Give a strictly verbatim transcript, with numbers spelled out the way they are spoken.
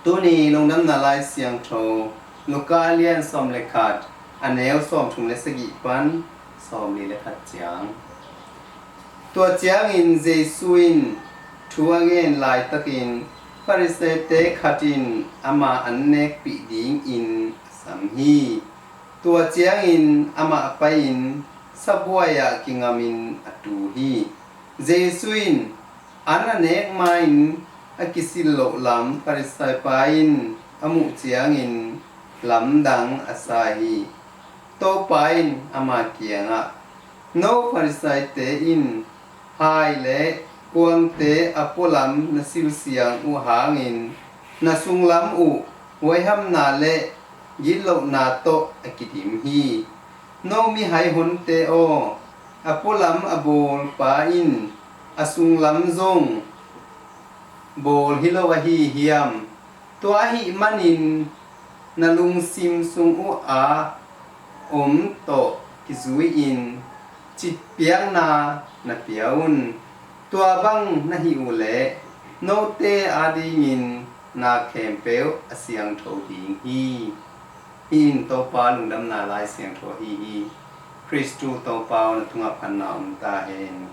Tuni lungdamna lai siangtho Luka a lian sawm le khat, a neu sawm thum le sagih pan sawm li le khat ciang. Tua ciangin Jesu in thu a ngen laitakin Farisaite khat in ama an nekpih dingin a sam hi. Tua ciangin amah pai-in sabuai-ah kingamin a tu hi. Jesu in an a nek ma-in a kisil loh lam Farisai pa in a muh ciangin lamdang a sa hi. Topa in ama kiangah, "No Farisaite in hai le kuangte a pualam na silsiang uh hangin na sunglam uh huaihamna le gitlohna tawh a kidim hi. No mihai honte aw, a pualam a bawlpa in a sunglam zong bawl hi lo ahi hiam? Tua ahih manin na lungsim sung uh a om tawh kizui-in citpiakna na pia un. Tua bang na hih uh leh note adingin na khempeuh a siangtho ding hi." Hih in Topa lungdamna lai siangtho ahi hi. Khristu Topa aw, na tungah phatna om ta hen.